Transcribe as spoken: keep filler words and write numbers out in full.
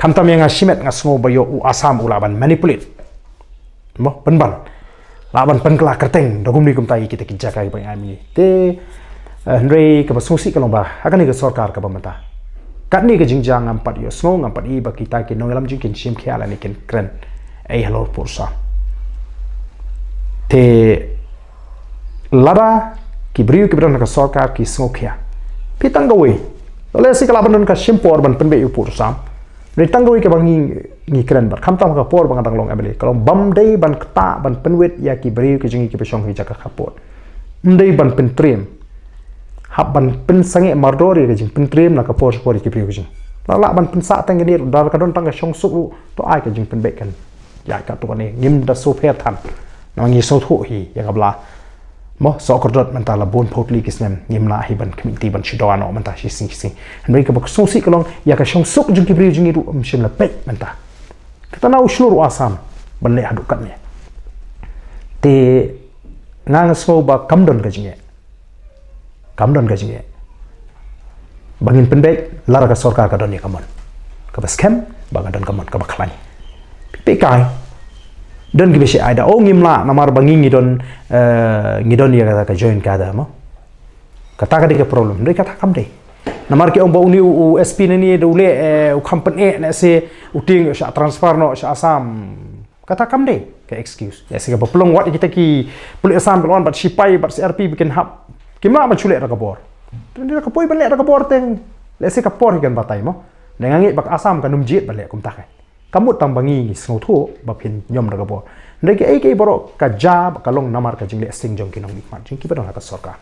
Khamtam ïa nga shimet nga sngew ba ïoh u Assam u lah ban manipulate. Mo, pynban. Lah ban pynkylla kyrteng da kumne kumta ïa kita ki jaka kiba ngi ai mynne. Te, eh, hynrei kaba sngewsih ka long ba ha kane ka sorkar kaba mynta, katne ka jingjia ngam pat ïohsngew, ngam pat i ba kita ki nongïalam jong ngi kin shim khia lane kin kren ei halor pud u Sam. Te lada ki briew kiba don ha ka sorkar ki sngewkhia, phi tang kawei, lehse ka lah ban don ka shim por ban pynbeit ïa u pud u Sam. Hynrei tang kawei kaba ngi, ngi kren bad, khamtam ha ka por ba nga dang long M L A, ka long bym dei ban ktah ban pynwit ïa ki briew ki jong ngi kiba shong ha ki jaka khappud. Ym dei ban pyntriem. Hap ban pynsangeh mardor ïa ka jingpyntriem na ka por sha ka por ïa ki briew ki jong ngi. Lah lah ban pynsah tang kane ruh, lada ka don tang ka shongsuk ruh, to ai ka jingpynbeit kan ïa ka tu kane, ngim da sngewpher than. Namar ngi sngewthuh hi ïa ka ba la, mo, soh kordor mynta la bun phew tylli ki snem, ngim lah hi ban khmih lynti ban shu dawa noh mynta shisien shisien. Hynrei kaba sngewsih ka long ïa ka shongsuk jong ki briew jong ngi ruh ym shym la peit mynta. Kata na u shlur u Assam ban leh haduh katne. Te nga, nga sngew ba kam don ka jingeh. Kam don ka jingeh ba ngin pynbeit lada ka sorkar ka don ïa ka mon kaba skhem, ba ka don ka mon kaba khlaiñ. Phi peit kai, don kiba shait ai da, oh, ngim lah namar ba ngi, ngi don, eh, ngi don ïa kata ka joint cadre, mo. Kata ka dei ka problem, hynrei kata kam dei. Namar ki ong ba une u, u S P nangne da u leh, eh, u kham pyneh, lehse u tieng shah transfer noh sha Assam. Kata kam dei ka excuse. Lehse kaba pynlong wat ïa kita ki pulit Assam ki la wan bad sipai bad C R P F ba kin hap, kim lah ban shu leh da ka bor. Te ynda ka poi ban leh da ka bor te lehse ka por hi kan batai, mo. Te nga ngeit ba ka Assam kan ym jied ban leh kumta, ka, ka mut tang ba ngi, ngi sngewthuh ba phin ñiom da ka bor. Hynrei kiei kiei baroh ka jia ba ka long namar ka jingleh sting jong ki nongmihkhmat jong ngi kiba don ha ka sorkar.